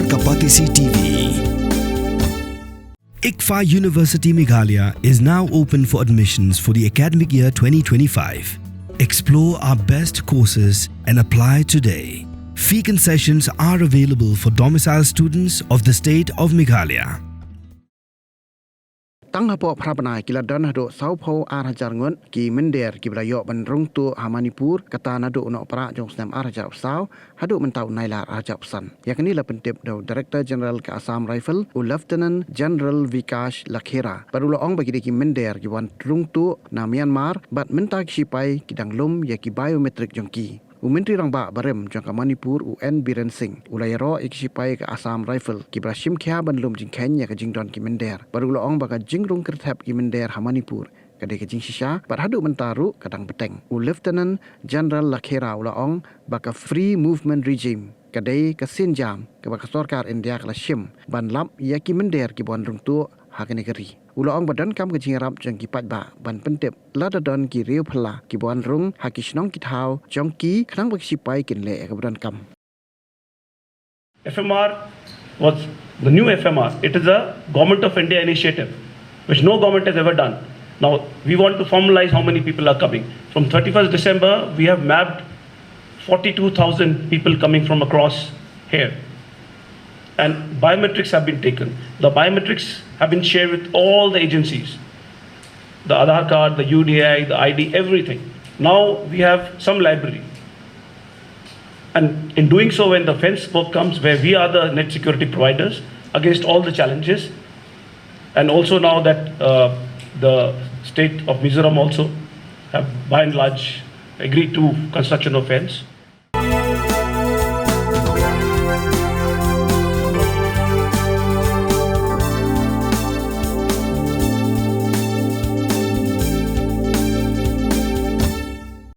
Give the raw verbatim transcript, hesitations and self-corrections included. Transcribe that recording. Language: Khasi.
Kapatisi T V. ICFAI University Meghalaya is now open for admissions for the academic year twenty twenty-five. Explore our best courses and apply today. Fee concessions are available for domicile students of the state of Meghalaya. Tang hapoh phra bnai ki la don haduh saw phew ar hajar ngut ki mynder kiba la ïoh ban rung tuh ha Manipur, kata naduh u Nohprah jong u snem ar hajar arphew saw haduh mynta u Nailar ar hajar arphew san. Ïa kane la pyntip da u Director General ka Assam Rifle, u Lieutenant General Vikash Lakhera. Bad u la ong ba ki dei ki mynder kiba wan rung tuh na Myanmar, bad mynta ki shipai ki dang lum ïa ki biometric jong ki. U Myntri Rangbah barim jong ka Manipur, u N Biren Singh, u la ïaroh ïa ki shipai ka Assam Rifle kiba la shim khia ban lum jingkheiñ ïa ka jingdon ki mynder. Bad u la ong ba ka jingrung kyrthep ki mynder ha Manipur ka dei ka jingshisha, bad haduh mynta ruh ka dang bteng. U Lieutenant General Lakhera u la ong ba ka Free Movement Regime ka dei ka sienjam kaba ka sorkar India ka la shim ban lap ïa ki mynder kiba wan rung tuh ha kane ka ri. U la ong ba donkam ka jingïarap jong ki paidbah ban pyntip lada don ki riew phylla kiba wan rung ha ki shnong ki thaw jong ki, khnang ba ki shipai kin leh ïa kaba donkam. F M R was the new F M R. It is a Government of India initiative, which no government has ever done. Now, we want to formalize how many people are coming. From thirty-first December, we have mapped forty-two thousand people coming from across here. And biometrics have been taken. The biometrics have been shared with all the agencies, the Aadhaar card, the U D I, the I D, everything. Now we have some library. And in doing so, when the fence work comes, where we are the net security providers against all the challenges, and also now that uh, the state of Mizoram also have by and large agreed to construction of fence.